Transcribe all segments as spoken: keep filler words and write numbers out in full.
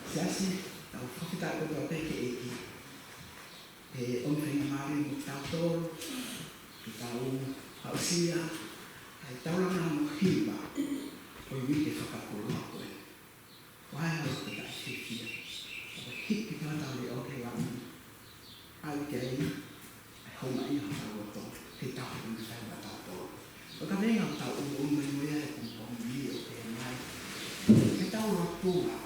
Siasi, tau fakafetaʻi kotoa pē ki he ʻEiki. ʻE ʻomi faingamālie mo kitautolu ke tau aʻusia ʻa e taulanga mo e hiva ʻo e uike fakakoloa ko eni. Vaeua ʻo e taʻe fiefia. ʻO hiki pē ʻetau leʻo ki langi. ʻAi ke ai ʻa e houngaʻia hotau loto, ke tau hiki mai hotau loto. ʻO ka meinga ʻo tau ʻunuʻunu mai mo ia he pongipongi ni ʻo pehē mai, ke tau lotua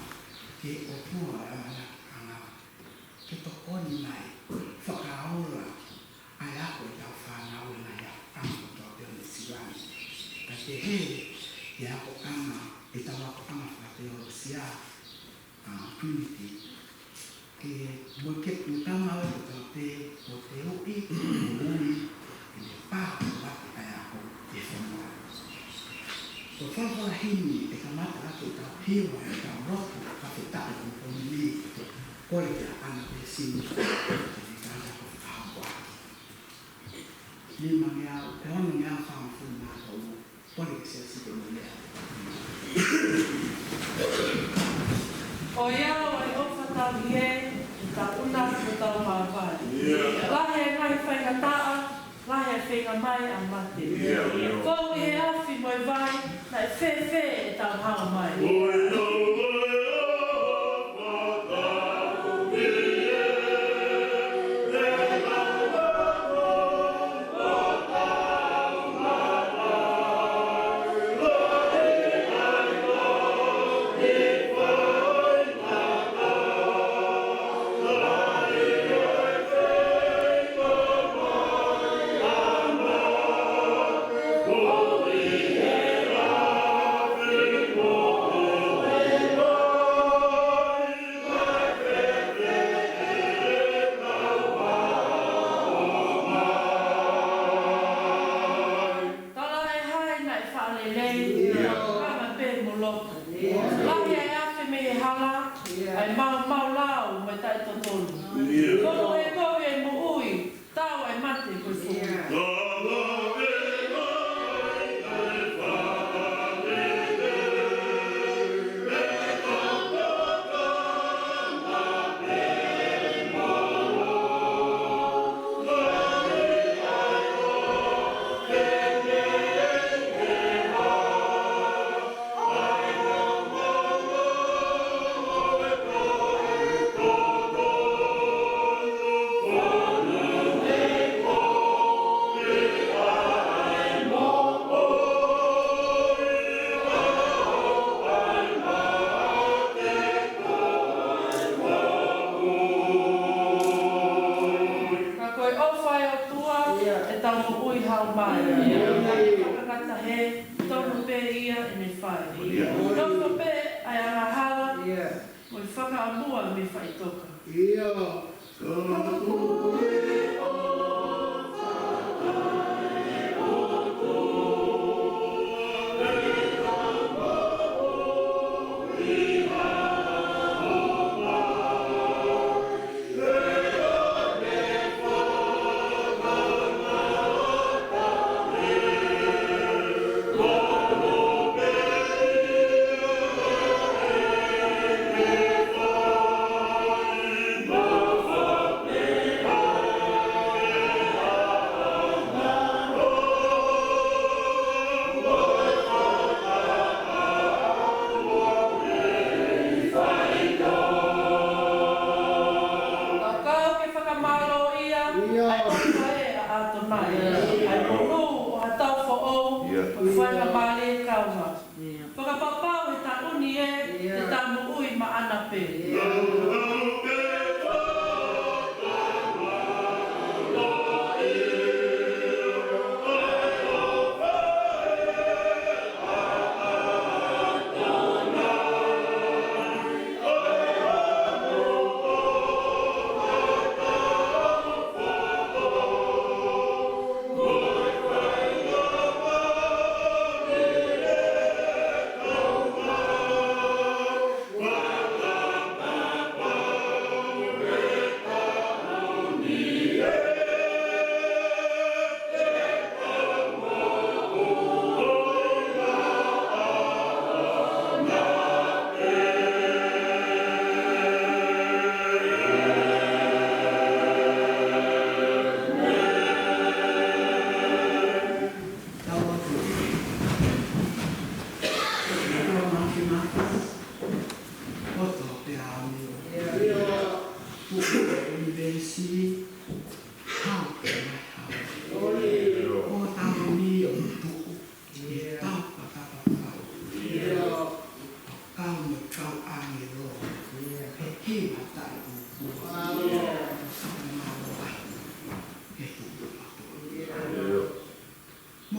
ki he ʻOtua ʻo e ʻamanaki ʻanga, ke tokoni mai, fakaola ʻa e ako ʻetau fānau ʻi he ngaahi akoʻanga kotoa pē ʻo Nuʻu Sila ni. Kae pehē ki he akoʻanga, ʻetau akoʻanga fakateolosia, ʻa Trinity. Ke mo ke mo tama o te tau te o te uʻi, o uʻi, ke ne pā o ake ʻa e ako ʻi he fonua. Ko e folofola himi ʻe kamata ʻaki ʻetau hiva, ʻetau lotu, fakafetaʻi ko e pongipongi ni. Kole ke ʻana pē sini, ke ne kātaki ko e fakahapo ʻaki. Nimangeau, ʻe onongeau fāngofulu mā tolu. Pole ke siasi ke mole. ʻOiauē, ʻofa tauhi ē, ʻi he taʻu na kuo tau māvae. Lahi e ngaahi faingataʻa, lahi e feinga mai ʻa mate. Ko e afi mo e vai, naʻe fēfē ʻetau hao mai. Tala ʻe hai naʻe faʻa lelei, ʻio, kama pē mo loto. Lahi e afe mei he hala, ʻa e maumau lao mo e taʻetotonu. Kono e kovi e moʻui, tau e mate ko e foʻi. Ka ko e ʻofa ʻa e ʻOtua, ʻio, ʻe tau moʻui hao mai. ʻIo. Ka ko e fakangata hē, tonu pē ia ʻene fai. ʻIo. Nofo pē ʻa e angahala, ʻio, mo e fakaʻamua mei faʻitoka. ʻIo. Fakakau ke fakamālō ia, ʻio, ʻa e ʻofa ʻa ʻAtonai, ʻio, ʻa e monū ʻo ha taʻu foʻou, ʻio, ʻo e faingamālie kaunga. ʻIo. Fakapapau he taʻu ni ē, ʻio, te tau moʻui maʻana pē. ʻIo.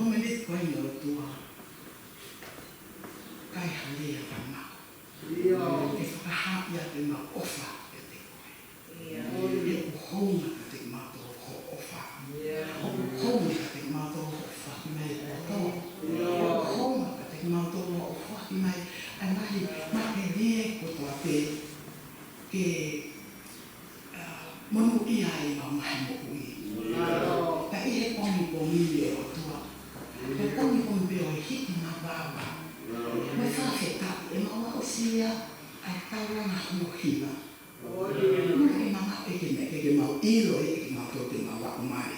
Mōmeniti ko eni ʻOtua, kai hale ʻa ka mau. ʻIo. Ke fakahā ʻa ʻemau ʻofa kiate koe. ʻIo. ʻOku hounga kiate kimautolu hoʻo ʻofa. ʻIo. ʻOku hounga kiate kimautolu hoʻo foaki mai ʻOtua. ʻIo. ʻOku hounga kiate kimautolu hoʻo foaki mai ʻa e ngaahi matelie kotoa pē ke ʻa, monūʻia ai ʻemau ngaahi moʻui. Ka ʻi he pongipongi ni ʻe ʻOtua, ko e pongipongi pē ʻo e hiki mavava mo e fakafetaʻi ʻemau aʻusia ʻa e taulanga hono hiva. Mo e mangaʻo ʻeke meʻa ke, ke mau ʻilo ʻe kimautolu te mau aʻu mai.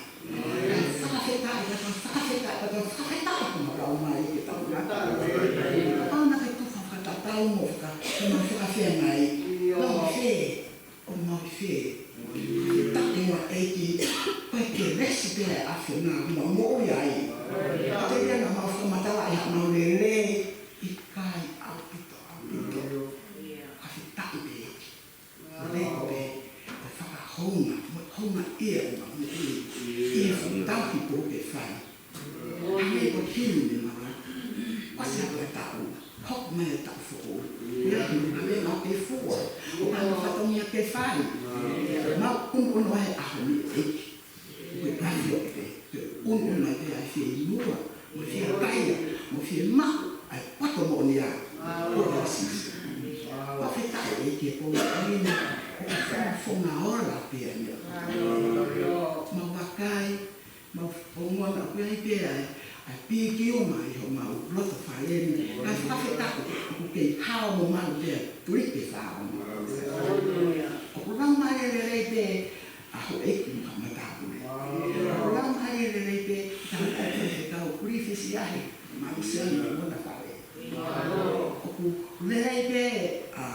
Fakafetaʻi, ka tau fakafetaʻi, ka tau fakafetaʻi ko mau aʻu mai ke tau ngata. Kapau naʻa ke tufa fakatatau mo faka-, ke mau fakafeangai. Mau fē, ʻo mau fē. Taʻe ua ʻEiki, ko e kelesi pē ʻa e ʻAfiona ʻoku mau moʻui ai. Ko e tēlia naʻa mau fakamatala ʻi haʻamau lelei, ʻikai ʻaupito, ʻaupito. Fakafetaʻi pē ʻEiki. Ko e lea ko ē, ko e fakahounga, mo e houngaʻia ʻemau moʻui. ʻI he fuʻu tauhi pē ke fai. Hangē ko e himi ne mala. ʻOsi atu e taʻu. Hoko mai e taʻu foʻou. ʻIo, himi mai e ngaahi fua. ʻO ka ʻi ai ha fatongia ke fai. Mau ʻunuʻunu he ʻaho ni ʻEiki. Ko e kafio pē. Ke ʻunuʻunu mai pē ʻa e fiemaʻu. Mo fiekaia. Mo fiemaʻu. ʻA e poto moʻoni ʻa. Ko e Sīsū. Fakafetaʻi ʻEiki he pongipongi ni. ʻOku fakafofonga ola pē ʻa e meʻa. Mau vakai. Mau ongoʻi ʻoku ʻi ai pē ʻa e, ʻa e pīkiuma ʻi homau loto fale ni. Kae fakafetaʻi ʻoku kei hao mo malu pē ʻa e tuliki fāo. ʻOku laumālie lelei pē ʻa houʻeiki mo ha matāpule. ʻOku laumālie lelei pē ʻa e faifekau Kulifisi ʻa e Mamisoni mo hona fale. ʻOku lelei pē ʻa,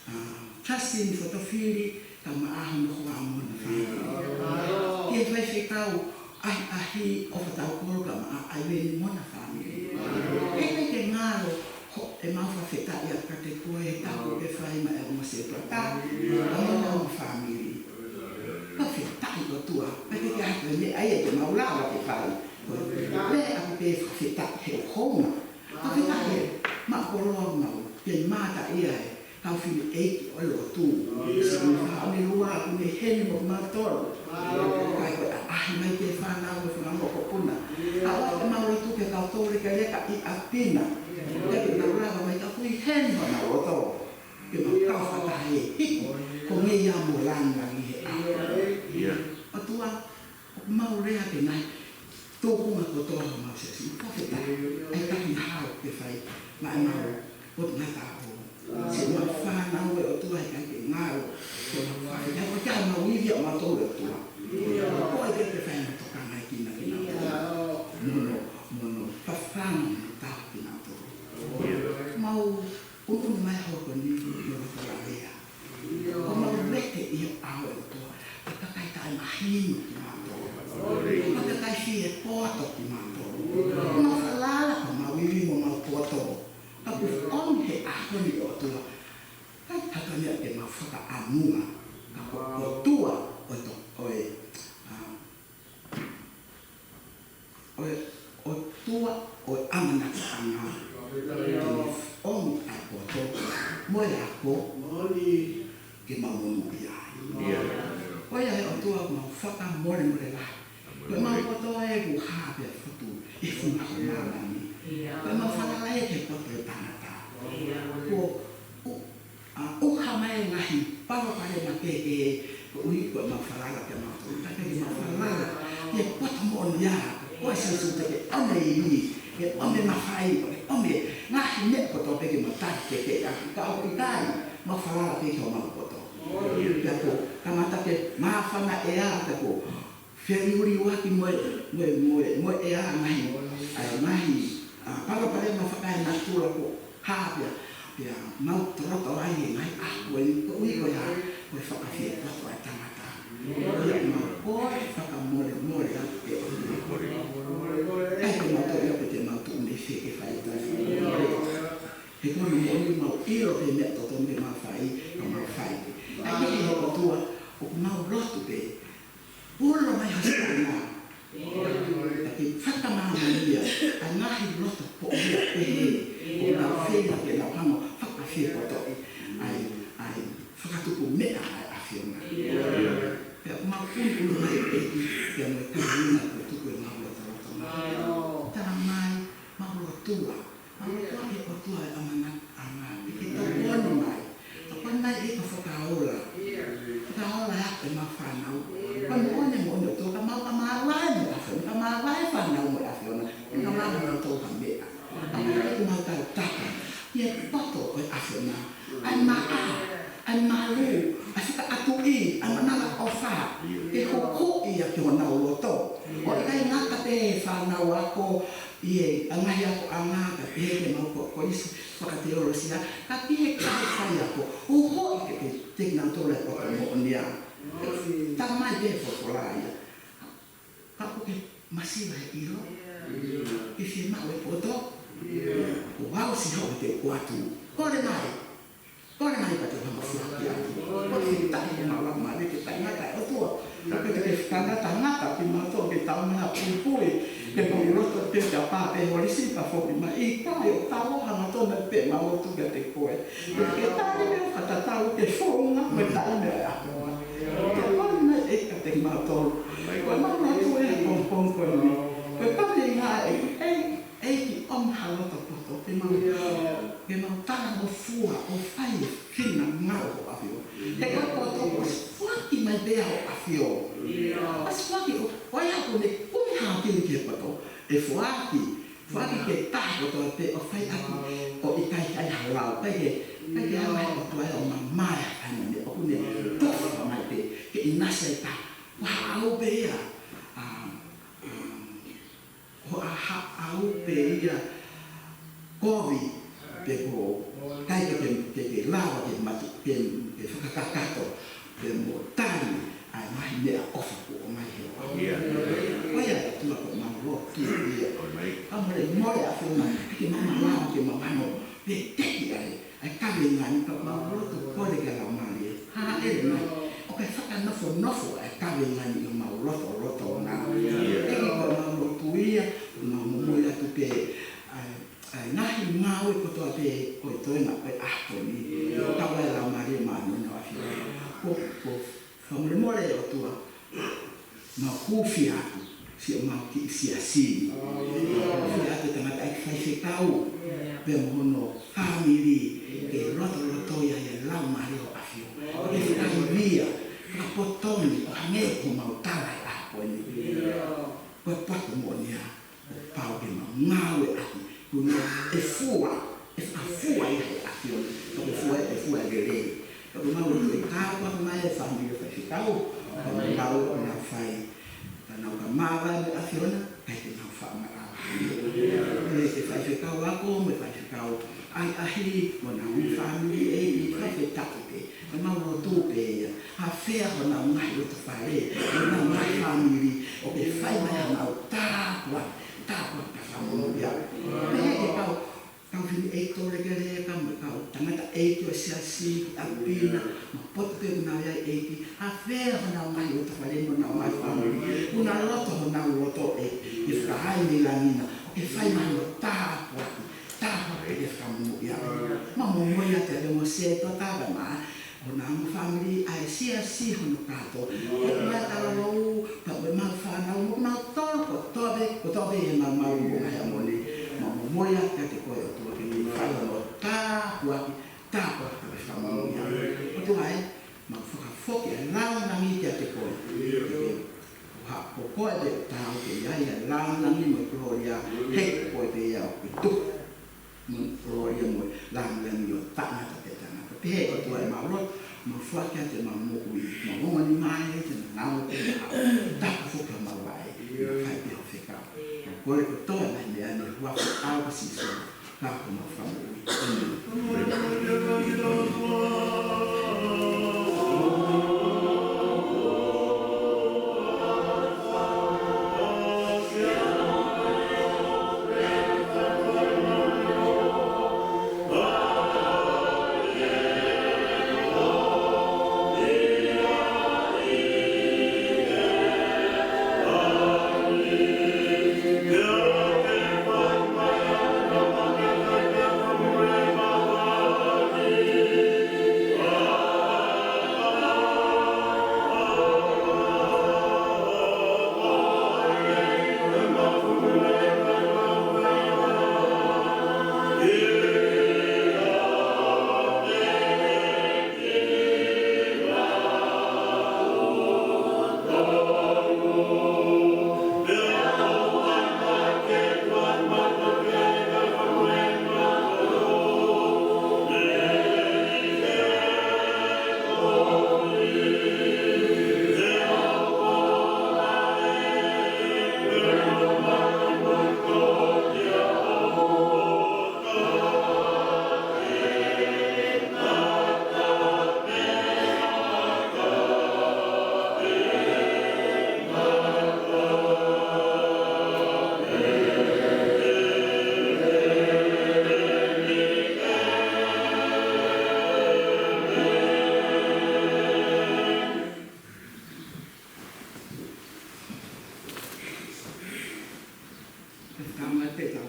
ʻa Justin Fotofili, kae ʻumaʻā hono hoa mo hona fāmili. Ki he faifekau ʻAhiʻahi ʻOfa Taukolo kae ʻumaʻā ʻAileni mo hona fāmili. He ʻikai ke ngalo hoʻo, ʻemau fakafetaʻi atu kiate koe he tapu ʻoku ke fai maʻa e ongo setuata, kae ʻumaʻā hono fāmili. Fakafetaʻi ʻOtua, ʻikai ke ʻi ai ha meʻa ia te mau lava ke fai. Ko e lea ʻaupito pē fakafetaʻi he hounga. Fakafetaʻi he maʻu koloa mau, ke mātā ia e kau fili ʻeiki ʻo e lotu. Siʻi fāmili ʻoku ne ʻi heni mo kimautolu. Kae ko e ʻaʻahi mai ki he fānau mo e fanga mokopuna. ʻOatu ʻemau lotu ke kau tōlekeleka ʻi ʻapi na. Pea ke nau lava mai ka ʻoku ʻi heni mo nau loto. Ke mau kau fakataha he hiki, ko e ngeia mo e lāngilangi he ʻaho. ʻOtua, ʻoku mau lea ke nai tō ko ma kotoa homau siasi. Fakafetaʻi, ʻa e taki hao ke fai, maʻa ʻemau ʻotu ngata ʻo. Siʻemau fānau ʻe ʻOtua he ʻikai ke ngalo, ke mau fakafetaʻi, ko e taha mau ivi ʻa mautolu ʻe ʻOtua. Ko e ke ke fai mo toka ngai kina kinautolu. Mo hono, mo hono fafanga mo tau kinautolu. Mau ʻunuʻunu mai hoko ni, mo hono fakalea. ʻO mau vete ʻi he ʻao ʻe ʻOtua. Ko e kakai taʻemahino kimautolu. Ko e kakai fie poto kimautolu. Mau falala ko mau ivi mo mau poto. Ka kuo ʻomi he ʻaho ni ʻOtua. Kae hata ni ʻa ke mau fakaʻamua. Ka ko e ʻOtua ʻo to, ʻo e, ʻa, ʻo e, ʻOtua ʻo e ʻamanaki ʻanga. Te ne ʻomi ʻa e poto mo e ako ke mau monūʻia ai. Ko ia ʻe ʻOtua mau fakamolemole lahi. Ko ʻemau poto ʻoku hā pē ʻa e fotu ʻi he funga ʻo māmani. Ko ʻemau falala ia ki he poto ʻo e tangata. Ko u ʻA, ʻoku hā mai e ngaahi palopalema kehekehe, koeʻuhi ko ʻemau falala kiate kimautolu. Ka ke mau falala ki he poto moʻoni ʻa, ko e Sīsū te ke ʻomi e ivi, ke ʻomi e mafai, ke ʻomi e ngaahi meʻa kotoa pē ke mau taki ke ke ʻaki. Ka ʻoku ʻikai, mau falala pē ki homau poto. Pea ko e kamata ke māfana e ʻea, pea ko e feliuliuaki mo e, mo e, mo e, mo e ʻea ngaahi, ʻa e ngaahi, ʻa, palopalema fakaenatula ko e hā pea, pea mau toloto ai he ngaahi ʻaho ko eni koeʻuhi ko e hā, ko e fakafiepoto ʻa e tangata. Ia mau kole fakamolemole atu ke ʻomi. ʻIkai ke mau toe ʻilo pe te mau tuʻu mei fē ke fai ʻetau fakamolemole. He ko hono moʻoni mau ʻilo pē meʻa totonu ke mau fai, ka mau fai. ʻA ia ʻe ʻOtua, ʻoku mau lotu pē. Ulo mai ha sipana. Ka ke fakamāmani ia. ngaahi loto poʻuli pehē, ʻoku nau feinga ke nau hanga ʻo fakafiepotoʻi ʻa e, ʻa e fakatupu meʻa ʻa e ʻAfiona. Pea ʻoku mau ʻunuʻunu mai ʻEiki, pea mo e kaveinga kuo tuku ʻi homau lotolotonga. Tala mai, mau lotua. Mau lotua ki he ʻOtua ʻo e ʻamanaki, ʻa e ʻamanaki ke tokoni mai. Tokoni mai ʻEiki ʻo fakaola. Fakaola ʻa ʻemau fānau. Ko e moʻoni, moʻoni ʻOtua, ka mau ka māvae mo e ʻAfiona, ka māvae fānau mo e ʻAfiona. Pea mau lava nautolu ha meʻa. Ka mau lava ke mau tautapa ki he poto ʻo e ʻAfiona. ʻA e maʻa, ʻa e malu, ʻa e fakaʻatuʻi, ʻa e manavaʻofa. Ke hoko ia ki honau loto. ʻO ʻikai ngata pē he fānau ako, ʻi he ngaahi akoʻanga, ka pehē ke mau ko, ko isi fakateolosia, ka ki he kau faiako, ʻo hoʻi ke te, te kinautolu e poto moʻonia. Tala mai pē he folofola ia. Ka ʻoku ke masiva he ʻilo, ke fiemaʻu e poto, ʻo aʻusia hoʻo te kuatu. Kole mai. Kole mai ka te hanga foaki atu. Ko e tahi ko mau lava mai ke taʻengata e ʻOtua. Ka ke te ke fitanga tangata ki mautolu ke tau mea puipui. Ke mau loto ke te apa pe holisi ka foki mai. ʻIkai, ʻoku tau hangatonu pē mau lotu kiate koe. Ke ke tali mea fakatatau ke founga mo e tali mea ʻa e ʻOtua. Ke kole mai ʻEiki kiate kimautolu. Ko e mau lotu he pongipongi ko eni. Ko e kaveinga ʻEiki, ʻEiki, ʻEiki ʻomi ha loto poto ke mau, ke mau talangofua ʻo fai e finangalo ʻo e ʻAfio. He ko e poto kuo ʻosi foaki mai pē ʻe he ʻAfio. ʻOsi foaki ʻo, ʻo ia ʻoku ne kumi hākili ki he poto. ʻE foaki, foaki ke taha kotoa pē ʻo fai ʻaki ʻo ʻikai ke ʻi ai ha lau. ʻIkai ke, ʻikai ke hanga ʻe he ʻOtua ia ʻo mamae ha fai mo e meʻa ʻoku ne tofa mai pē ke ʻinasi ai pē. Ko ha ʻau pē ia. ʻA, ʻa, Ko ha ʻau pē ia kovi pe ko e ʻikai ke, ke, ke lava ke matu, ke, ke fakakakato, ke mo tali ʻa e ngaahi meʻaʻofa kuo ʻomai he ʻOtua. Ko ia ʻOtua ko mau lotu ia. Ka mole, mole ʻa e ʻAfiona, ke mau malava ke mau hanga ʻo veteki ʻa e ʻa e kaveinga ni ka mau lotu kole ke lau mālie. Hāʻele mai. ʻO ke fakanofonofo ʻa e kaveinga ni ʻi homau lotolotonga. ʻEiki ko mau lotu ia, ʻoku mau momoi atu pē ʻa e, ʻa e ngaahi ngāue kotoa pē ʻo e toenga ʻo e ʻaho ni. Tau ʻai lau mālie māʻoniʻoni ʻo e ʻAfiona. Ko, ko Fakamolemole ʻOtua, mau hūfia atu, siʻomau kiʻi siasi. Mau hūfia atu tangataʻeiki faifekau, pea mo hono fāmili, ke lotoloto ia ʻi he lau mālie ʻo e ʻAfio. Ke fakaivia, fakapotongi, ʻo hangē ko homau tala he ʻaho ni. Ko e poto moʻonia. Pau ke mau ngāueʻaki, ʻuhinga ʻe fua, ʻe fakafua ia he ʻAfiona, pea ke fua, ʻe fua lelei. Pea ke mau lotu ʻe kākā mai e fāmili ʻo e faifekau, pea mau lau ʻo nau fai, ka nau ka māvae mo e ʻAfiona, ʻikai ke nau faʻa malava. ʻE ke faifekau ako, mo e faifekau ʻahiʻahi, mo honau fāmili ʻEiki, fakafetaʻi pē. Ka mau lotu pē ia, ʻa fē honau ngaahi loto fale, honau ngaahi fāmili, ʻo ke fai mai haʻanau tāpuaki, tāpuaki ka fakamonūʻia. Pehē ki he kau, kau fineʻeiki tōlekeleka, mo e kau tangataʻeiki ʻo e siasi, ʻa Pina, mo e poto pē ʻoku nau ʻi ai ʻEiki, ʻa fē honau ngaahi loto fale, mo honau ngaahi fāmili, ʻoku nau loto honau loto ʻEiki, ke fakahā mai langi na, ʻo ke fai mai haʻanau tāpuaki, tāpuaki ke fakamonūʻia. Mau momoi atu ʻa e mo se to tava ma, ʻo nau mo fāmili ʻa e siasi hono kātoa. Ko e mai tala lou, pea mo e mau fānau, mo mau tolo, ko tove, ko tove e mau mau mo ngai amone. Mau momoi atu kiate koe ʻOtua ke ne fai hono tāpuaki, tāpuaki ke fakamonūʻia. ʻOtua ē, mau fakafoki ʻa e langilangi kiate koe. Ke, ko ha, ko koe pē ʻoku tau ke ʻi ai ʻa e langilangi mo e kolōlia, he ko koe pē ia ʻoku tuku. Mo e kolōlia mo e langilangi ʻo taʻengata pē taʻengata. Pehē ʻOtua ʻemau lotu, mau foaki atu ʻemau moʻui, mau ongo ni mai, te mau ngāue pē mau, tapu foki homau vaʻe, mau fai pē hoʻo fekau. Mau kole kotoa ʻa e ngaahi meʻa ni he huafa ʻo Sīsū, ka ko homau Fakamoʻui. ʻĒmeni.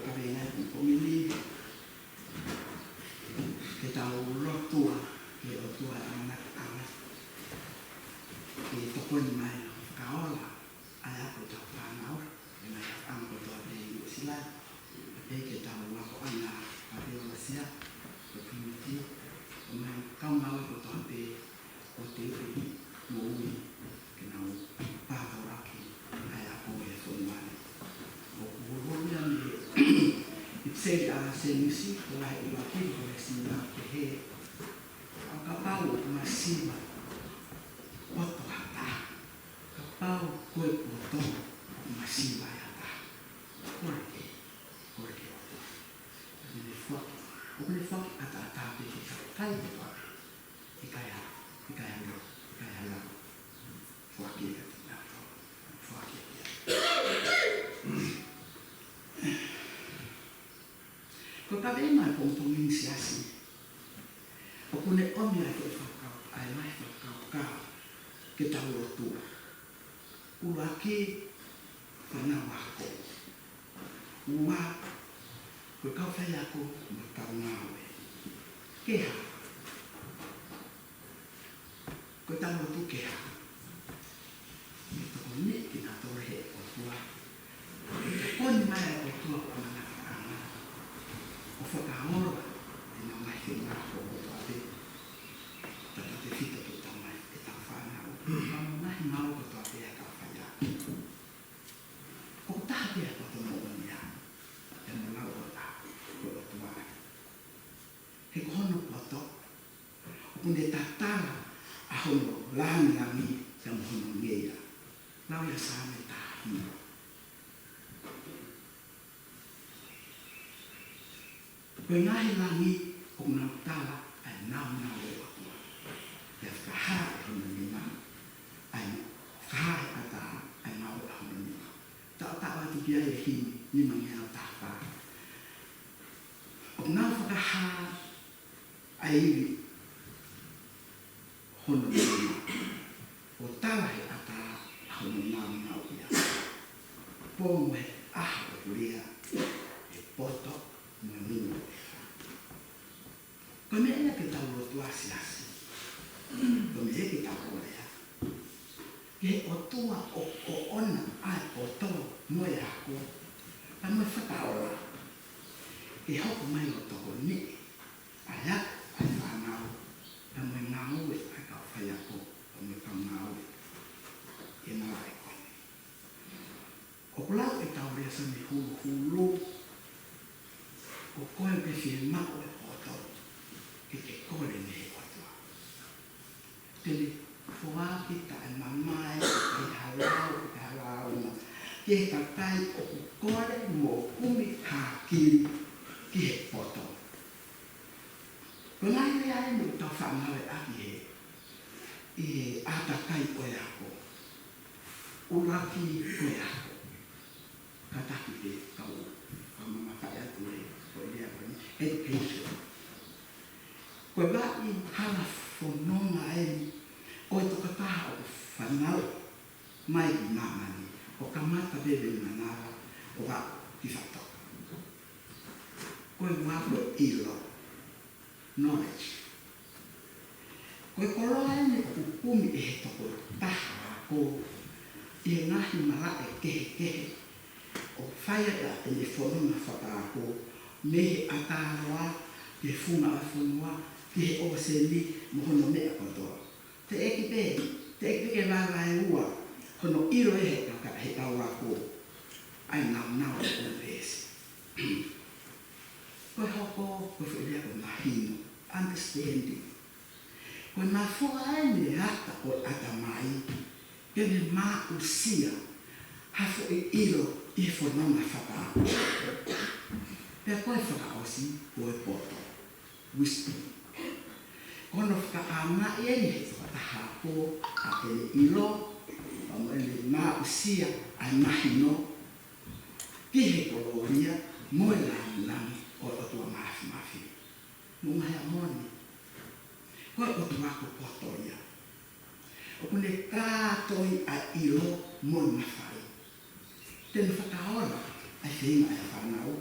Kaveinga e pongipongi ni, ke tau lotua ki he ʻOtua ʻo e ʻamanaki, ke tokoni mai ʻo fakaola ʻa e ako ʻetau fānau, ʻi he ngaahi ʻapiako kotoa pē ʻi Nuʻu Sila, pea pehē ki heʻetau ako ʻa e ngaahi ʻapi ʻo Lasia, ko Trinity, ko e ngaahi kaungāngāue kotoa pē ʻo e tēpile moʻui ke nau pātolaki ʻa e ako ʻi he fonua ni. ʻOku huluhulu ia mei he ʻipiseli ʻa Sēmisi, ko e vahe ʻuluaki, ko e veesi ua, pehē: ʻA kapau ʻoku masiva poto ha taha, kapau ko e poto ʻoku masiva ai ha taha, kole ke, kole ki he ʻOtua. ʻOku ne foaki, ʻoku ne foaki ʻataʻatā pē ke tau kai kotoa pē. ʻIkai ha, ʻikai ha lau, ʻikai ha lau. Foaki ia kiate kinautolu. Foaki ia. Ko e kaveinga e pongipongi ni, siasi, ʻoku ne ʻomi ʻa e fakakaukau, ʻa e ngaahi fakakaukau ke tau lotua. ʻUluaki, fānau ako. Ua, ko e kau faiako mo e kau ngāue. Ke hā? Ko ʻetau lotu ke hā? Ke tokoniʻi kinautolu ʻe he ʻOtua. Ke tokoni mai ʻa e ʻOtua ʻo e ʻamanaki ʻo fakaola ʻenau ngaahi feinga ako kotoa pē, tautautefito ke tau mai ʻetau fānau, pea mo e ngaahi ngāue kotoa pē ʻa e kau faiako. ʻOku taha pē ʻa e poto moʻoni ia, pea mo e lau ʻo e ʻOtua. He ko hono poto, ʻoku ne tatala ʻa hono langilangi pea mo hono ngeia. Lau ia Saame taha hiva. Ko e ngaahi langi ʻoku nau tala ʻa e nāunau ʻo e ʻOtua. Pea fakahā ʻe hono nima, ʻa e, fakahā ʻe he ʻatā ʻa e ngāue ʻa hono nima. Taʻotaʻo atu ki ai e himi nimangeau taha fā. ʻOku nau fakahā ʻa e ivi hono nima, ʻo tala ʻe he ʻatā ʻa hono nāunau ia. Pō mo e ʻaho ʻoku lea e poto mo e ngungu ʻo e ʻefa. Ko e meʻa ia ke tau lotua, siasi. Ko e meʻa ia ke tau kolea. Ke he ʻOtua ʻo, ʻo ʻoʻona ʻa e poto mo e ako, pea mo e fakaola, ke hoko mai ʻo tokoniʻi ʻa e ako ʻa e fānau, pea mo e ngāue ʻa e kau faiako, pea mo e kau ngāue ʻi he malaʻe ko eni. ʻOku lau ʻetau lēsoni huluhulu, ko koe ʻoku ke fiemaʻu e poto, ke ke kole mei he ʻOtua. Te ne foaki taʻemamae, ʻikai ha lau, ʻikai ha lāunga, ki he kakai ʻoku kole mo kumi kākili ki he poto. Ko e ngaahi lea eni ʻoku tau faʻa ngāueʻaki he, ʻi he ʻātakai ʻo e ako. ʻUluaki ko e ako. Kātaki pē kau, kau mamafaʻi atu e, ko e lea ko eni, education. Ko e vaʻi hala fononga eni ʻo e tokotaha ʻoku fanauʻi mai ki māmani, ʻo kamata veve manava ʻo aʻu ki faʻitoka. Ko e ua ko e ʻilo, knowledge. Ko e koloa eni ʻoku kumi ʻe he tokotaha ako ʻi he ngaahi malaʻe kehekehe, ʻo fai ai ʻa ʻene fononga fakaako, mei he ʻatā loa, ki he funga ʻo e fonua, ki he ʻōseni, mo hono meʻa kotoa. Teʻeki pē, teʻeki pē ke vaevaeua hono ʻilo ʻe he kaka-, he kau ako ʻa e nāunau ʻo e ʻunivēsi. Ko e hoko, ko e foʻi lea ko e mahino, understanding. Ko e mafoa eni e ata ʻo e ʻatamai, ke ne maʻusia ha foʻi ʻilo ʻi he fononga fakaako. Pea ko e fakaʻosi, ko e poto. Wisdom. Ko hono fakaʻaongaʻi eni ʻe he tokotaha ako ʻa ʻene ʻilo, pea mo ʻene maʻusia ʻa e mahino, ki he kolōlia mo e lāngilangi ʻo e ʻOtua Māfimafi. Moʻunga Heamoni, ko e ʻOtua ko e poto ia. ʻOku ne kātoi ʻa e ʻilo mo e mafai. Te ne fakaola ʻa e feinga ʻa e fānau.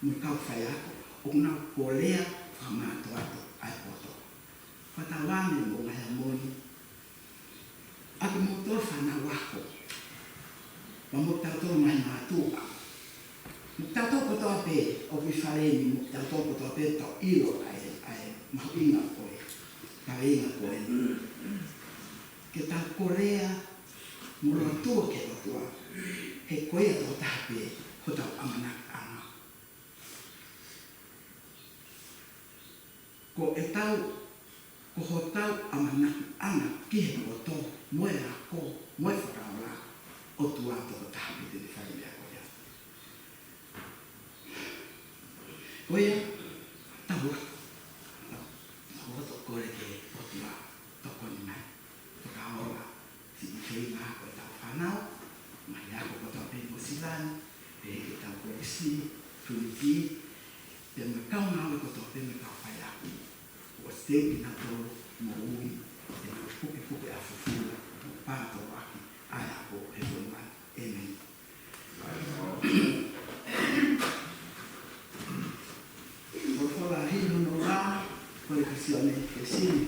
mo e kau faiako, ʻoku nau kolea fakamātoato ʻa e poto. Fakatauange mo Ngaahi Moʻoni, ʻa kimoutolu fānau ako, pea mo kitautolu ngaahi mātuʻa, mo kitautolu kotoa pē ʻoku ʻi fale ni, mo kitautolu kotoa pē tau ʻilo ʻa e, ʻa e mahuʻinga ko e kaveinga ko eni. Ke tau kolea mo lotua ki he ʻOtua, he ko ia tokotaha pē hotau ʻamanakiʻanga. Ko ʻetau, ko hotau ʻamanakiʻanga ki he poto, mo e ako, mo e fakaola, ʻOtua tokotaha pē te ne fai e meʻa ko ia. Ko ia, tau lotu. Tau lotu, kole ki he ʻOtua tokoni mai, fakaola siʻi feinga ko ʻetau fānau, ngaahi ako kotoa pē ʻi Nuʻu Sila ni, pehē ki heʻetau kolisi, Trinity, pea mo e kau ngāue kotoa pē mo e kau faiako. ʻOku ʻosi teu kinautolu moʻui, ke nau pukepuke ʻa fufula, mo pātoloaki ʻa e ako he fonua ni. ʻĒmeni. Mo e folofola ʻi hono ua, ko e kasione ke sini,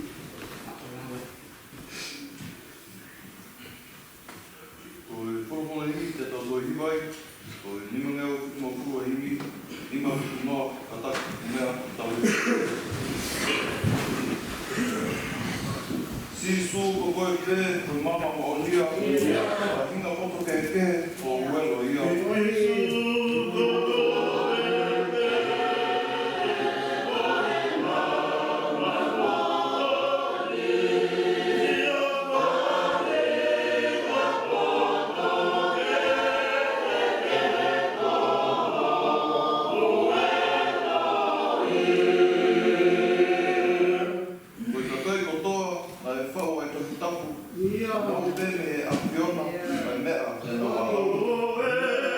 ʻa ʻOlava. Ko e folofola himi te tau toe hiva ai, ko e nima ngeau fitungofulu ʻa e himi, nima fitungofulu kātaki, meʻa tau. Sīsū, ko koe pē ko e maama moʻonia, ʻa e hinga poto kehekehe ʻo e uelo ia. Ko e kakai kotoa naʻe faʻu ʻa e Tohi Tapu, ʻio, maʻu pē mei he ʻAfiona, ʻio, ʻa e meʻa naʻa nau ʻilo.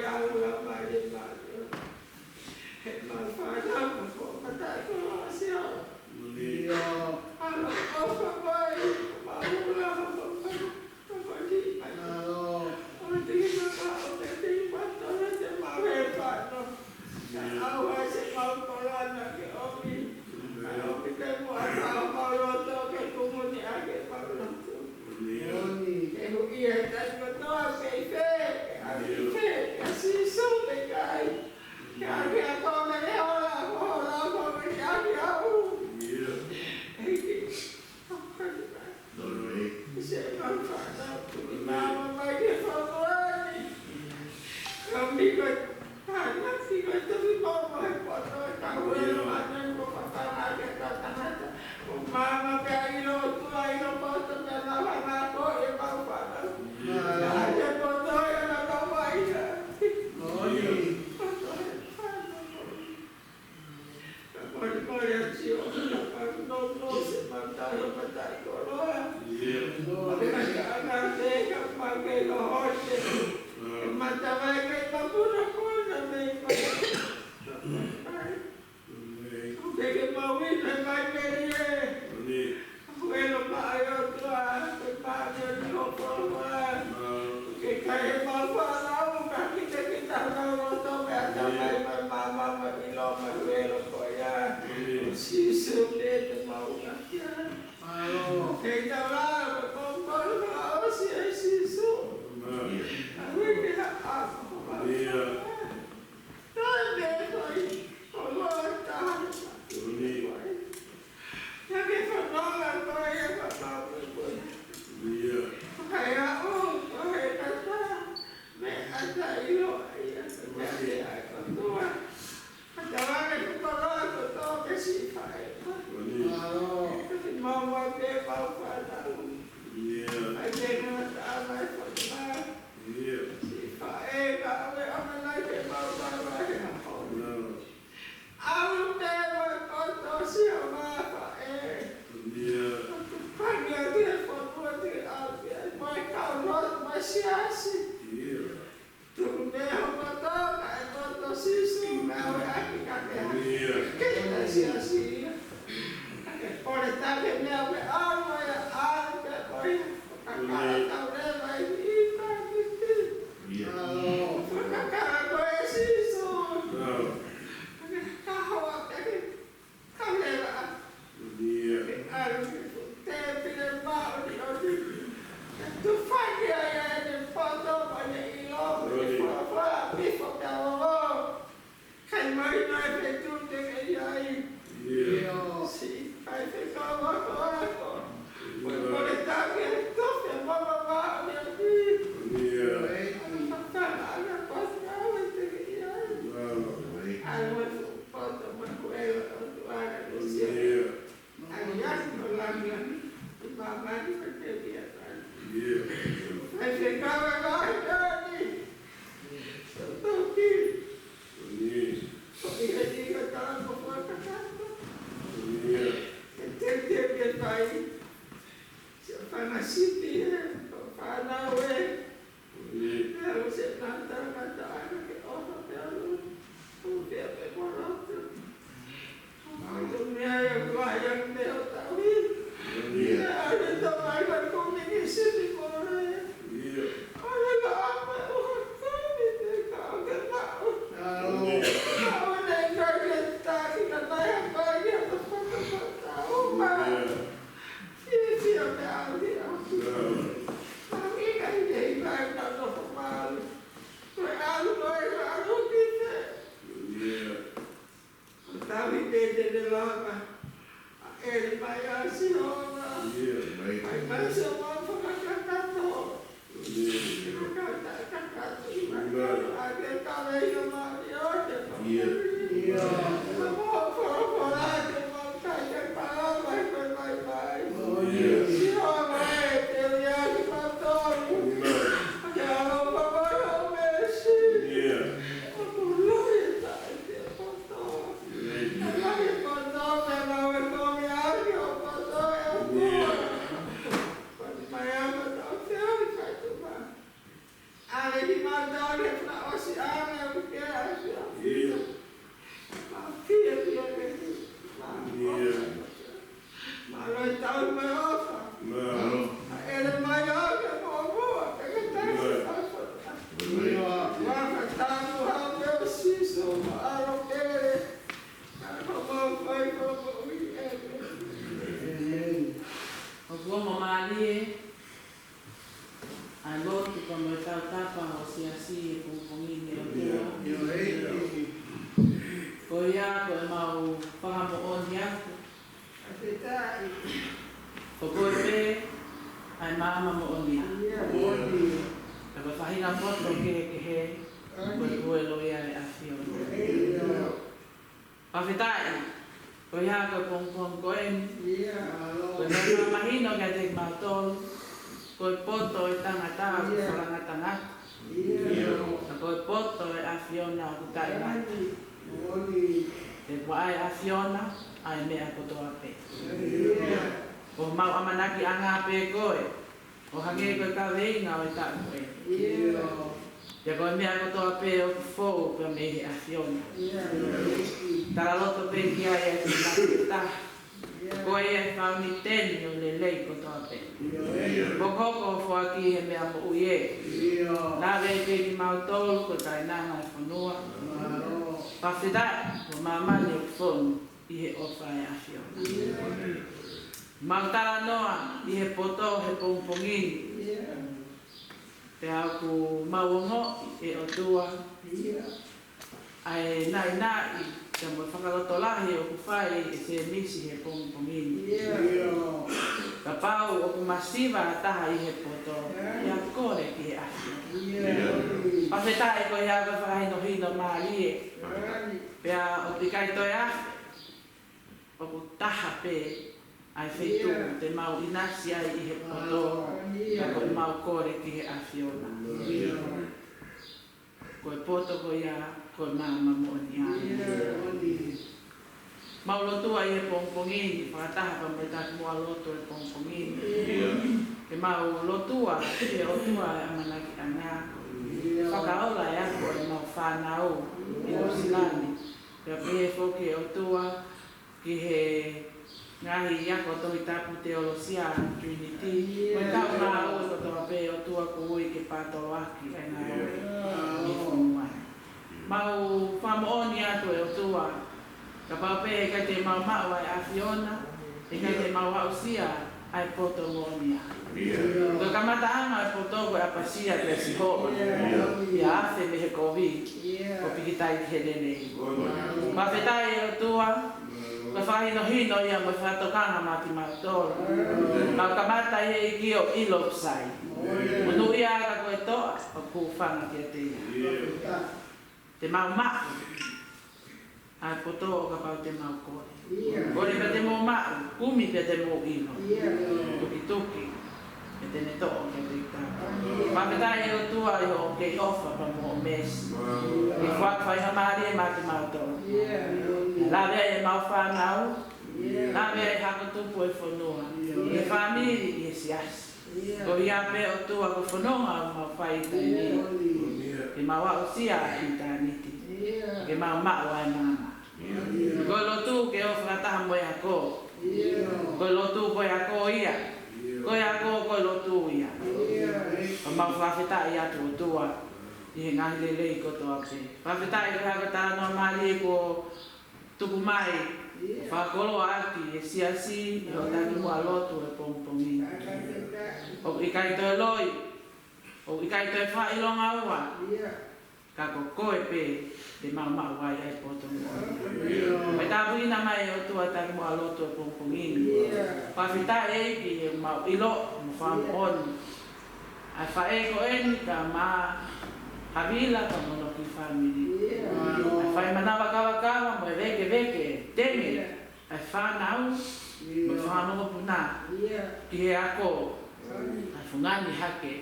ʻAlu mai e mālō. He mau fānau, ko mata ko sio. ʻAlu ʻofa mai, mau ula, mau ula. Ko ko ni mai. ʻO te ki mata, ʻo te ki mata, ʻo te mau he fānau. Ka ʻoua se mau kolana ke ʻomi. Ka ʻomi pē muʻa ka mau loto ke kumuni ake mau loto. Ke hu ia he taimi kotoa, ke i fē, ke ʻalu i fē, kia Sīsū te kai. Ke ʻalu ki a kona e ola, ko ola, ko me ke ʻalu au. ʻEiki. Molemole atu ʻo ka no no se mata lo mata i koloa. Mata ana te ka mata i lo hote. Mata mai kai mapuna kona me i koloa. Ko ke ke maui me mai me rie. Ko e lo mai o tua, ko e mai o ni o koloa. Ke kai e mau fānau, ka ki te ki tau nau loto me ata mai mai mama mai ilo mai uelo ko ia. Sīsū te te mau ka kia. Ke tau la, ko e pōpolo ka ʻosi e Sīsū. A ui ke ha ako. Tae me koi, ko loa taha. Ia ke fanonga ko ia ka pau ko ia. Ia. Ko hai a o, ko hai ka ta, me ata ilo ia, me ate a ka tua. Ka ta vale ko ka loa ko tō ke si fai. Ko ni. Ko ni mau mai pe mau fānau. Ia. Ai te na ta mai ko ta. Ia. Si fai ka ave ama nai ke mau mai mai ha ko. Ia. ʻAlu pē mo e poto si o ma faʻē. Ia. Pania te fonua te ʻalu pē ai mo e kau lotu mai siasi. Ia. Tuku mea ho poto ka e poto Sīsū me ʻave ʻaki ka ke ʻaki. Ia. Ke ta siasi ia. Ka ke pole ta ke mea me ʻalu ia ʻalu pē ko ia. Ka ka tau leva i ta titi. Ia. Fakakala ko e Sīsū. Ia. Ka hoa pē ke kau leva. Ia. Ke ʻalu ki he tēpile māʻoniʻoni. Ke tufaki ai ʻene poto mo ʻene ʻilo, mo ʻene folofola, pifo pea vovou. Kai mai mai feituʻu te ke ʻi ai. Ia. Siʻi faifekau akoako. Ko e koletake he tofe mama māʻoniʻoni. Ia. ʻAlu fakatala ana kosi au e te ke ʻi ai. Ia. ʻAlu e fuʻu poto mo e kuela ʻo tuʻa na ke sia. Ia. ʻAlu ia ki ho langilangi, ʻi māmani ko te via tani. Ia. Faifekau e vahe tani. Toki. Ia. Ko ia ni ka tala ko fakakata. Ia. E te te ke pai. Sia fanga sipi e, ko fānau e. Ia. Pea u se tangata ʻana ke ʻofa pea lu. U pea pe moroto. Au to mea ia kua ia me o taui. Ia. Ia, ale to mai mai ko me ke sipi moroto. Ia. Ale la apa o kami te ka o ke mau. Ia. Au ne ka ke taki ka mai a pai ia to faka faka. Ia. Ia, ia, pea au ia. Ia. Au ia ia ia ia ia ia ia. Ko e ʻalu, ko e ʻalu ki te. Ia. Ko Tavita te ne lava. ʻEli mai ʻa Sihova. Ia. Mai mai Sihova fakakakato. Ia. Fakakakato, kakato, kakato. ʻA ke kavei ka mani o te. Ia. Ia. Ka mo folofola ke mau kai ke palama ke mai mai. Ia. Sihova e te lia ke patoi. Ia. Ke alo papa o mesi. Ia. Ka mo lohi e tai te poto. Ia. Ka lohi e poto, ka lau e komi aki o poto e o. Ia. Ko ni mai ama tau te ai fai tu ma. ʻAle ki mātou ke fakaʻosi ʻa Lotu pea mo e tautapa ʻo e siasi he pongipongi ni, ʻOtua. Ko ia ko ʻemau fakamoʻoni atu ko koe pē ʻa e maama moʻoni. Ka ko e faʻahinga poto kehekehe, ko e huelo ia ʻa e ʻAfiona. Fakafetaʻi, ko ia ko e pongipongi ko eni, ko e meʻa mahino kiate kimautolu, ko e poto ʻo e tangata ʻoku fakangatangata, ka ko e poto ʻo e ʻAfiona ʻoku taʻengata. He ʻoku ʻa e ʻAfiona ʻa e meʻa kotoa pē. Ko homau ʻamanakiʻanga pē koe, ʻo hangē ko e kaveinga ʻo e taʻu ko eni. Pea ko e meʻa kotoa pē ʻoku fou pē mei he ʻAfiona. Talaloto pē ki ai ʻa e tangata. Ko ia ʻa e fauniteni ʻo e lelei kotoa pē. Hokohoko ho foaki he meʻa moʻui ē. Lave pē kimautolu ko e kainanga ʻo e fonua. Fakafetaʻi ko māmani ʻoku fonu ʻi he ʻofa ʻa e ʻAfiona. Mau talanoa ʻi he poto he pongipongi ni. Pea ʻoku mau ongoʻi ʻe ʻOtua ʻa e naʻinaʻi pea mo e fakalotolahi ʻoku fai ʻe Sēmisi he pongipongi ni. Kapau ʻoku masiva ha taha ʻi he poto, ia kole ki he ʻAfiona. Fakafetaʻi ko ia ko e fakahinohino mālie. Pea ʻoku ʻikai toe afe, ʻoku taha pē ʻa e feituʻu te mau ʻinasi ai ʻi he poto, ka ko ʻemau kole ki he ʻAfiona. Ko e poto ko ia, ko e maama moʻoni ia. Mau lotua ʻi he pongipongi ni, fakataha pea mo e takimuʻa lotu ʻo e pongipongi ni. Ke mau lotua ki he ʻOtua ʻa e ʻamanakiʻanga. Fakaola ʻa e ako ʻa ʻemau fānau ʻi Nuʻusila ni. Pea pehē foki ʻe ʻOtua ki he ngaahi ako Tohi Tapu teolosia, Trinity. Ko e kau ngāue kotoa pē ʻOtua ʻoku ui ke pātoloaki ʻa e ngāue ʻi he fonua ni. Mau fakamoʻoni atu ʻe ʻOtua, kapau pē ʻe ʻikai te mau maʻu ʻa e ʻAfiona, ʻe ʻikai te mau aʻusia ʻa e poto moʻoni ia. Ko e kamataʻanga ʻo e poto ko e ʻapasia kia Sihova, pea afe mei he kovi, ʻo pikitai ki he lelei. Fakafetaʻi ʻe ʻOtua, ko e fakahinohino ia mo e fakatokanga maʻa kimautolu. Mau kamata ʻi he ʻEiki ʻo ʻilo ʻoku sai. Monūʻia ka ko e toʻa ʻoku hūfanga kiate ia. Te mau maʻu ʻa e poto ʻo kapau te mau kole. Kole pea te mou maʻu, kumi pea te mou ʻilo. Tukituki pea te ne toʻo kiate kitautolu. Fakafetaʻi ʻe ʻOtua ʻi hoʻo kei ʻofa pea mo hoʻo meesi. Ke fakafaiha mālie maʻa kimautolu. Lave ai ʻemau fānau, lave ai hako tupu ʻo e fonua, ʻi he fāmili, ʻi he siasi. Ko ia pē ʻOtua ko e fononga ʻoku mau fai ʻi he taimi ni. Ke mau aʻusia ʻa ʻitāniti. Ke mau maʻu ʻa e maama. Ko e lotu ke ō fakataha mo e ako. Ko e lotu ko e ako ia. Ko e ako ko e lotu ia. Ka mau fakafetaʻi atu ʻOtua ʻi he ngaahi lelei kotoa pē. Fakafetaʻi ko e hako talanoa mālie kuo tuku mai, fakakoloa ʻaki ʻe he siasi ʻi hoʻo takimuʻa lotu ʻo e pongipongi ni. ʻOku ʻikai toe loi, ʻoku ʻikai toe fakaʻilonga ua, ka ko koe pē te mau maʻu ai ʻa e poto moʻoni. Fai tāpuekina mai ʻe ʻOtua takimuʻa lotu ʻo e pongipongi ni. Fakafetaʻi ʻEiki he mau ʻilo mo fakamoʻoni ʻa e faʻē ko eni, Kaumā Havila pea mo hono kiʻi fāmili. ʻA e fai manava kavakava mo e vēkeveke, tenge ʻa e fānau mo e fanga mokopuna ki he ako, ʻa e fungani hake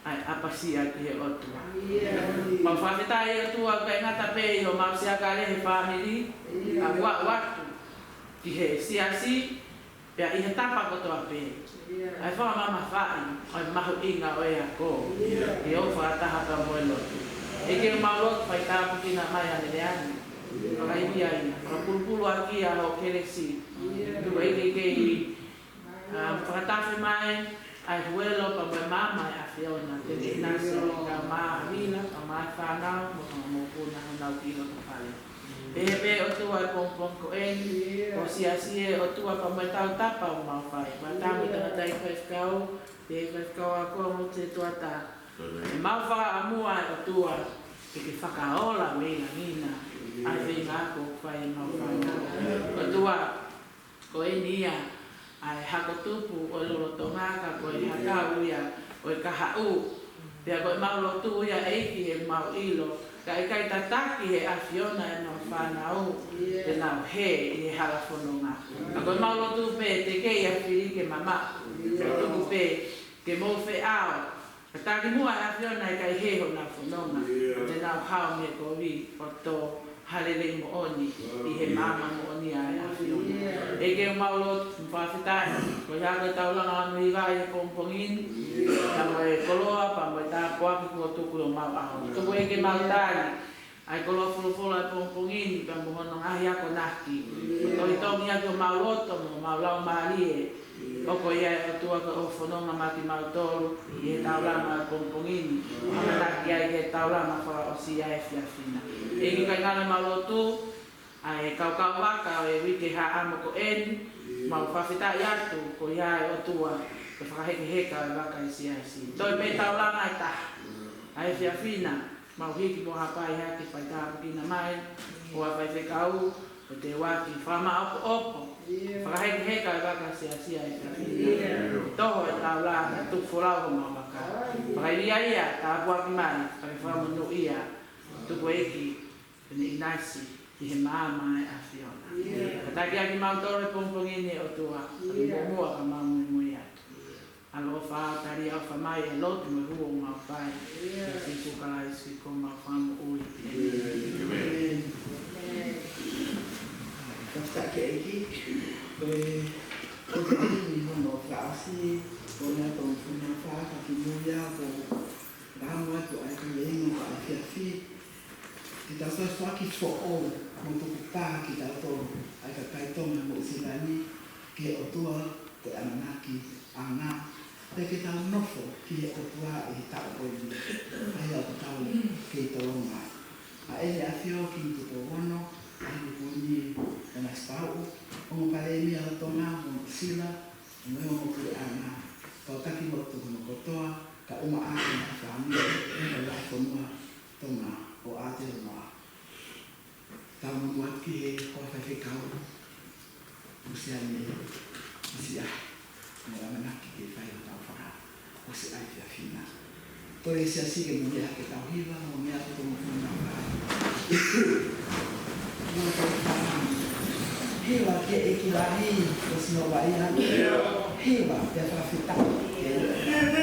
ʻa e ʻapasia ki he ʻOtua. Mau fakafetaʻi ʻOtua ʻoku ʻikai ngata pē ʻi hoʻomau siakale he fāmili, ka ʻoku aʻu atu ki he siasi, pea ʻi he tapa kotoa pē, ʻa e fakamamafaʻi ʻa e mahuʻinga ʻo e ako, ke ō fakataha pea mo e lotu. ʻEiki, mau lotu fai tāpuekina mai ʻa e lea ni. Fakaivia ia, fakapulupulu ʻaki ʻa hoʻo kelesi. Tuku ʻEiki ke, ʻa, fakatafe mai ʻa e huelo pea mo e maama ʻa e ʻAfiona, ke ne ʻinasi ʻa Kaumā Havila, pea mo e fānau, mo e fanga mokopuna ʻi honau kiʻi loto fale. Pehē pē ʻOtua ʻi he pongipongi ko eni, ko e siasi ʻe ʻOtua pea mo e tautapa ʻoku mau fai. Pea tau mo e tangataʻeiki faifekau, pea faifekau ako mo e tuʻa tā. ʻE mau fakaʻamua ʻe ʻOtua, ke ke fakaola mei langi na ʻa e feinga ʻoku fai ʻe mau fānau. ʻOtua, ko eni ia ʻa e hako tupu ʻo e lolotonga, ka ko e hakau ia ʻo e kahaʻu. Pea ko ʻemau lotu ia, ʻEiki, ʻoku mau ʻilo, ka ʻikai tataki ʻe he ʻAfiona ʻemau fānau, te nau hē ʻi he hala fononga. Ka ko ʻemau lotu pē, teʻeki ai fili ke mamaʻo. Tuku pē ke mou feʻao, ka taki muʻa ʻe he ʻAfiona ʻikai hē honau fononga. Te nau hao mei he kovi ʻo tō ha lelei moʻoni ʻi he maama moʻoni ʻa e ʻAfiona. ʻEiki, ʻoku mau lotu mo fakafetaʻi, ko ia ko e taulanga ʻo e hiva ʻi he pongipongi ni, ka mo e koloa, pea mo e tāpuaki kuo tuku ʻi homau ʻao. Tuku ʻEiki ke mau tali ʻa e koloa folofola ʻo e pongipongi ni, pea mo hono ngaahi akonaki. Ko e toitongi ʻaki homau loto mo homau laumālie, ʻoku ʻikai ʻe ʻOtua ke ʻofononga maʻa kimautolu ʻi he taulanga ʻo e pongipongi ni, ʻo ʻamanaki ai ki he taulanga fakaʻosi ʻa e efiafi na. ʻEiki, ko e ngaahi mau lotu, ʻa e kaukau vaka ʻo e uike haʻamo ko eni, mau fakafetaʻi atu, ko ia ʻe ʻOtua, ko e fakahekeheka ʻo e vaka ʻa e siasi. Toe pē taulanga ʻe taha ʻa e efiafi na, mau hiki mo hapai hake fai tāpuekina mai, ʻo e faifekau, ʻo e teuaki, fakamaʻopoʻopo, fakahekeheka ʻo e vaka ʻa e siasi ʻa e efiafi na. Toho e taulanga, tuku folau homau vaka. Fakaivia ia, tāpuaki mai, fakamonūʻia, tuku ʻEiki, pea ne ʻinasi ʻi he maama ʻa e ʻAfiona. Ka taki ʻaki kimautolu he pongipongi ni ʻe ʻOtua, ka muʻomuʻa ka mau muimui atu. ʻAloʻofa, tali ʻofa mai e lotu mo e hū ʻoku mau fai. ʻIa Sīsū Kalaisi ko homau Fakamoʻui. ʻĒmeni. Fakafetaʻi ki he ʻEiki, ko e, ko e taimi hono fakaʻosi, ko e meʻa tonu funa faka ki mui a ko Lamu atu ʻa e kaveinga ʻo e efiafi. Ke tau toe foaki foʻou mo tukupā kitautolu, ʻa e kakai Tonga mo Nuʻusila ni, ki he ʻOtua ko e ʻAmanaki ʻAnga. Pea ke tau nofo ki he ʻOtua ʻi he taʻu ko eni, ʻa ia ʻoku tau kei tolonga ai. ʻA ʻEne ʻAfio Kingi Tupou Ono, ʻa e Kuini Nanasipauʻu, ongo Palēmia ʻo Tonga mo Nuʻusila, mo e ongo puleʻanga, kau taki mo e tuʻunga kotoa, kae ʻumaʻā ʻa e fāmili ʻo e fonua Tonga ʻo Aotearoa. Tau muimui atu ki he kau faifekau, ʻosi ʻa e ʻosi ʻa e, mo e ʻamanaki ke fai hotau fakaʻosi ʻa e efiafi na. Ko e siasi ke mou meʻa ke tau hiva, mou meʻa ke tau mou funa fai. Hiva ki he ʻEiki lahi, ko Sihova ia. Hiva, pea fakafetaʻi.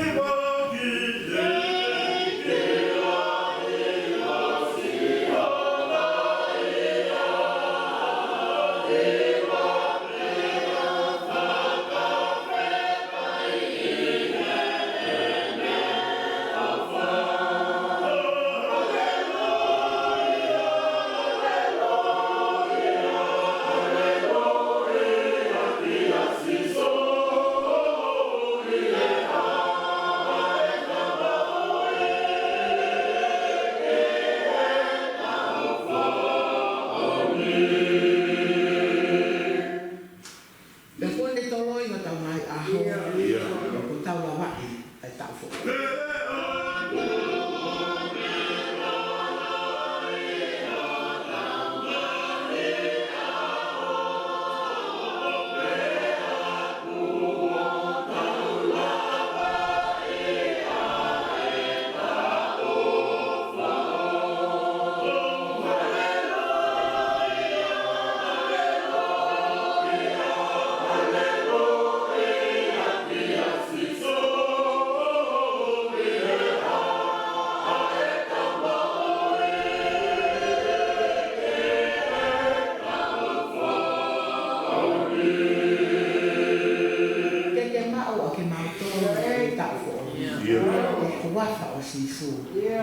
Pea kuo ne toloi hotau ngaahi ʻaho, ʻio, kuo tau lavaʻi ʻa e taʻu foʻou. Ke ke maʻu ʻa kimautolu ʻi he taʻu foʻou. ʻIo. ʻI he huafa ʻo Sīsū. ʻIo.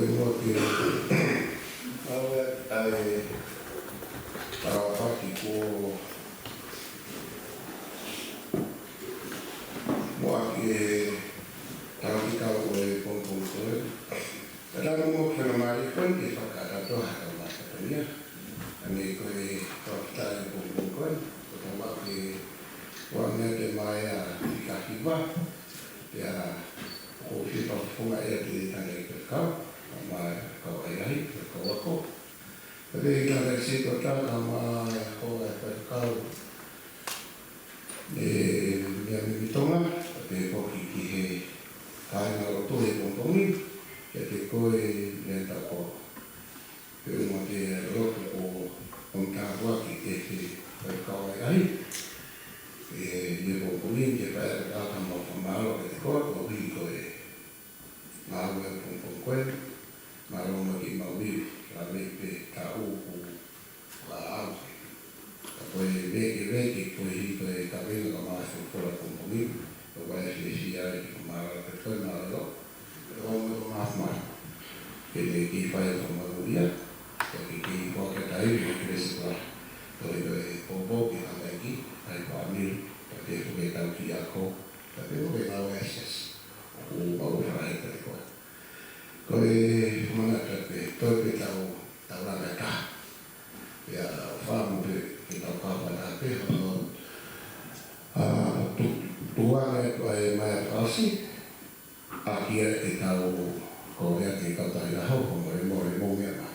Mo ke ʻave ai talapaki ko mo ake talapaki kau ʻo e pongipongi ko ē. Ka tau mo ke na mali ko ē ke fakatato ha tau mata ko ia. ʻA ē ko e fakatato pongipongi ko ē. Ko tau ma ke ua mea te mai a ika hiva. Pea ko fie fakafofonga ʻe te tanga i pekau. Ma kau ai ai, pekau ako. Pea te tanga i se ko tanga ma ko ai pekau. E mea mi Tonga, pea te foki ki he kāinga lotu he pongipongi, pea te ko e mea ta ko. Pea ʻoua te lotu ko ʻon tāpuaki ke he pekau ai ai. E mea pongipongi, ke pea te tanga ma fakamālō, pea te ko, ko hi ko e. Mālō e pongipongi ko ē, mālō mo e kiʻi maʻu ivi, ka mei pē taʻu ku la au. Ka ko e veke veke, ko e hiko e kaveinga ka maʻu e folofola pongipongi, ka ko e fiefia ai ki he mālō pē ko ē mālō. Ka ko e mālō. Ke ne kiʻi fai e fakamaluʻia, ka ke kiʻi fai ke tai, mo ke lesi kua. Ka ko e popo, ke hanga ki, ai fāmili, ka ke fuke tau ki ako, ka ke fuke tau e asiasi. ʻOku mau fai ʻe te koe. Ko e manatu pē, toe pē tau, tau langa taha. Pea fāmu pē, ke tau kau fata pē, hono, ʻa, tu, tuanga e, ko e mai a fasi, ʻaki ʻe tau, ko mea ke kau tai laho, ko mole mole mo mea ma.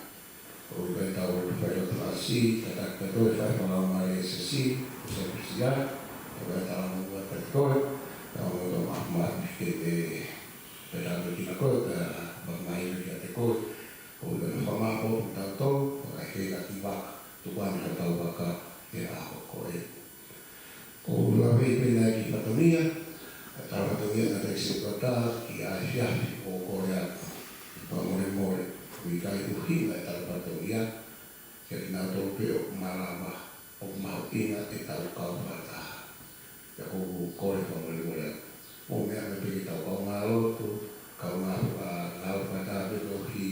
ʻOku ʻi ai ʻetau fai lotu ʻasi, ka ta ka toe fai fakamālō mai e sesi, ko se pisia, ʻoku ʻi ai ʻetau mo ua te koe, ʻetau mo ua ma ma ke te, te tau ki na koe, ka ma mai ki a te koe, ʻoku ʻi ai ʻetau fakamālō ʻetau tau, ʻoku ʻi ai ke la ki vaka, tuku ane ʻetau vaka, ʻe ʻaho ko ē. ʻOku lave pē ʻa e kiʻi fatongia, ʻa e tala fatongia naʻe teʻeki ke ta ki ai fiafi ʻo kole atu. Fakamolemole, ʻoku ʻikai ʻuhinga e tala fatongia, kia kinautolu pē ʻoku malava, ʻoku mahuʻinga ʻetau kau fakataha. Pea ʻoku ou kole fakamolemole atu. Mo meʻa mai pē ki he tau kaungā lotu, kaungā, ʻa, ngāue fakataha pē koeʻuhi,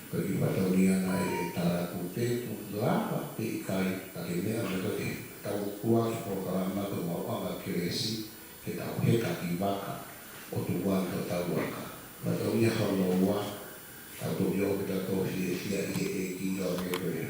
ko e kiʻi fatongia naʻe tala atu pē, ʻoku lava pe ʻikai, ka ke meʻa mai ko ē ke tau kua ki polokalama ko e maʻuʻanga kelesi, ke tau heka ki vaka, ʻo tuku ange hotau vaka. Fatongia hono ua, tau toki ō ke tau tohi e fia ʻi he ʻEiki ʻo meʻa ko e